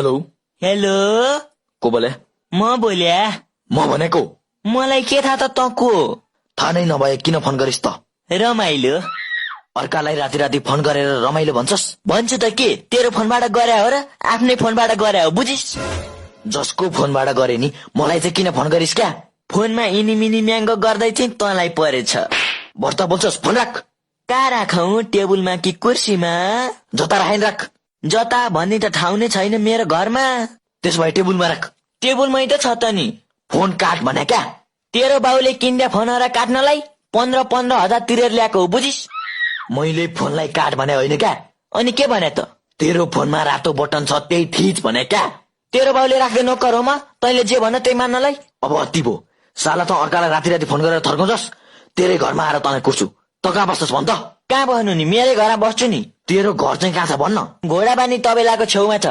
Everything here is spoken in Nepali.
हेलो हेलो को बोले? म बोल्या। म भनेको मलाई के थाहा त तँ को? थाहा नै नभए किन फोन गरिस् त? रमाइलो। अर्कालाई राति राति फोन गरेर रमाइलो भन्छस्? भन्छु त के, तेरो फोनबाट गरे हो र आफ्नै फोनबाट गरे हो, बुझिस्? जसको फोनबाट गरे नि मलाई चाहिँ किन फोन गरिस् क्या? फोनमा इनिमिनी म्याङ्गो गर्दै चाहिँ तँलाई परेछ। भर्ता बोल्छस्, फोन राख। कहाँ राखौं, टेबुलमा कि कुर्सीमा? जता राखेन राख। जता भन्ने त ठाउँ नै छैन मेरो घरमा। त्यसो भए टेबुलमा राख। टेबुलमै त छ त नि। फोन काट भने क्या? तेरो बाउले किन्ने फोनहरा काट्नलाई 15,000 तिरेर ल्याएको हो, बुझिस्? मैले फोनलाई काट भने होइन क्या? अनि के भने त? तेरो फोनमा रातो बटन छ त्यही थिच भने क्या? तेरो बाउले राख्दै नोकर हो म, तैँले जे भन त्यही मान्नलाई? अब अति भो, साला त अर्कालाई राति राति फोन गरेर थर्काउँछस्। तेरै घरमा आएर तँलाई कुर्छु। त कहाँ बस्छस् भन् त? कहाँ बस्नु नि, मेरै घरमा बस्छु नि। तेरो घर चाहिँ कहाँ छ भन्न? घोडाबानी तबेलाको छेउमा छ।